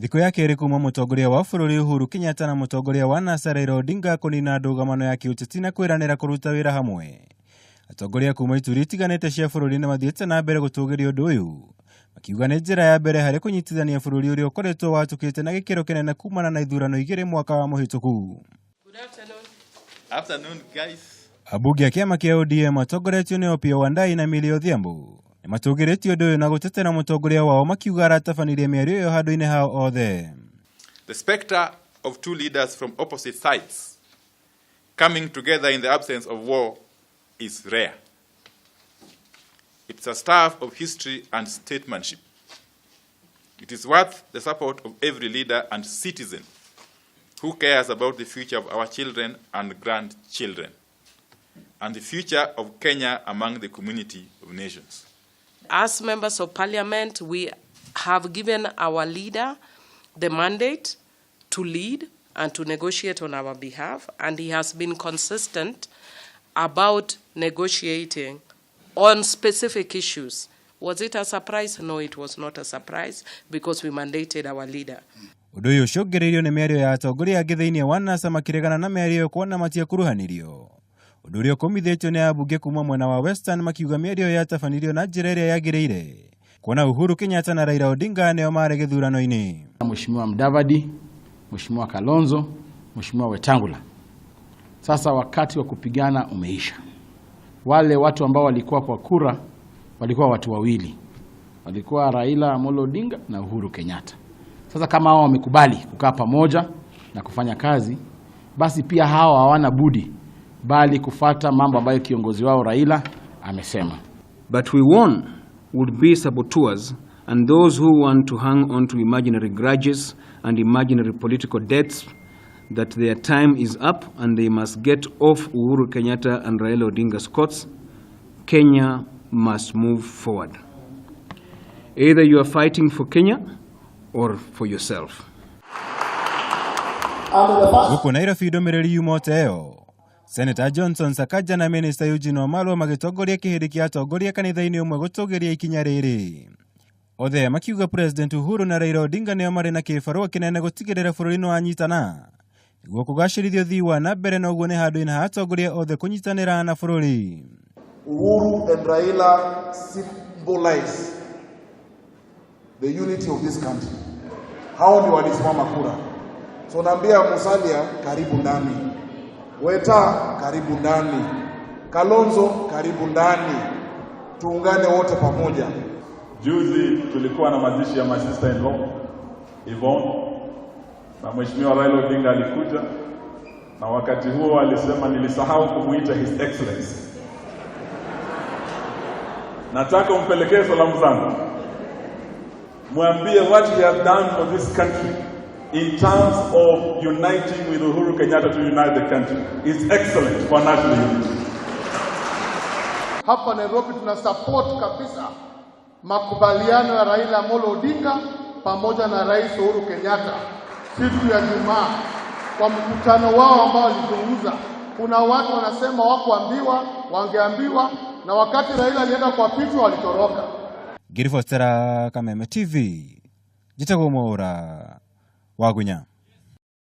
Thikũ ya kerĩ kuma mũtongoria wa bũrũri Uhuru Kenyatta na mũtongoria wa NASA Raila Odinga kũnina ndũgamano ya kĩũteti na kwĩranĩra kũruta wĩra hamwe. Atongoria kuma ituri itiganĩte cia bũrũri nĩ mathiĩte na mbere gũtũgĩria ũndũ ũyũ, makiuga nĩ njĩra ya mbere harĩ kũnyitithania bũrũri ũrĩa ũkoretwo watũkĩte na gĩkĩro kĩnene kumana na ithurano igĩrĩ mwaka wa mũhĩtũku. Afternoon, guys. Ambunge a kĩama kĩa ODM matongoretio nĩ Opiyo Wandayi na Millie Odhiambo nĩ matũgĩrĩtie ũndũ ũyũ na gũtetera mũtongoria wao makiuga aratabanirie mĩario ĩyo handũ-inĩ hao othe. The specter of two leaders from opposite sides coming together in the absence of war is rare. It's a stuff of history and statesmanship. It is worth the support of every leader and citizen who cares about the future of our children and grandchildren and the future of Kenya among the community of nations. As members of parliament, we have given our leader the mandate to lead and to negotiate on our behalf, and he has been consistent about negotiating on specific issues. Was it a surprise? No, it was not a surprise because we mandated our leader. Ũndũ ũyũ ũcũngĩrĩirio nĩ mĩario ya atongoria angĩ thĩinĩ wa NASA makĩregana na mĩario ĩyo kuona matiakuruhanirio. Ũndũ ũrĩa ũkũmithĩtio nĩ ambunge kuma mwena wa Western makiuga mĩario ĩyo yatabanĩrio na njĩra ĩrĩa yagĩrĩire kuona Uhuru Kenyatta na Raila Odinga nĩo marĩ gĩthurano-inĩ. Mheshimiwa Mudavadi, Mheshimiwa Kalonzo, Mheshimiwa Wetangula. Sasa wakati wa kupigana umeisha. Wale watu ambao walikuwa kwa kura walikuwa watu wawili, walikuwa Raila Amolo Odinga na Uhuru Kenyatta. Sasa kama hao wamekubali kukaa pamoja na kufanya kazi, basi pia hao hawana budi bali kufata mambo ambayo kiongozi wao Raila amesema. But we warn would-be saboteurs and those who want to hang on to imaginary grudges and imaginary political debts that their time is up and they must get off Uhuru Kenyatta and Raila Odinga's courts. Kenya must move forward. Either you are fighting for Kenya or for yourself. Gũkũ Nairobi ndũmĩrĩri yuma o ta ĩyo. Senator Johnson Sakaja na Minister Eugene Wamalwa magĩtongoria kĩhĩndĩ kĩa atongoria kanitha-inĩ ũmwe gũtũgĩria ikinya rĩrĩ. Othe makiuga President Uhuru na Raila Odinga nĩo marĩ na kĩbarũa kĩnene gũtigĩrĩra bũrũri nĩwanyitana nĩguo kũgacĩrithia ũthii wa na mbere na ũguo nĩ handũ-inĩ ha atongoria othe kũnyitanĩra na bũrũri. Uhuru and Raila symbolize the unity of this country. Hao ndio walisimama kura. So naambia Musalia, karibu ndani. Weta, karibu ndani. Kalonzo, karibu ndani. Tuungane wote pamoja. Juzi tulikuwa na mazishi ya my sister in law Yvonne, na Mheshimiwa Raila Odinga alikuja, na wakati huo alisema nilisahau kumuita His Excellency. Nataka umpelekee salamu zangu, mwambie what he has done for this country in terms of uniting with Uhuru Kenyatta to unite the country is excellent for national unity. Hapa Nairobi tuna support kabisa makubaliano ya Raila Amolo Odinga pamoja na Rais Uhuru Kenyatta siku ya Jumaa kwa mkutano wao ambao walizungumza. Kuna watu wanasema wakuambiwa, wangeambiwa, na wakati Raila alienda kuapishwa walitoroka. Ngĩribotera Kameme TV, njĩtagwo Mwaũra Wagunya.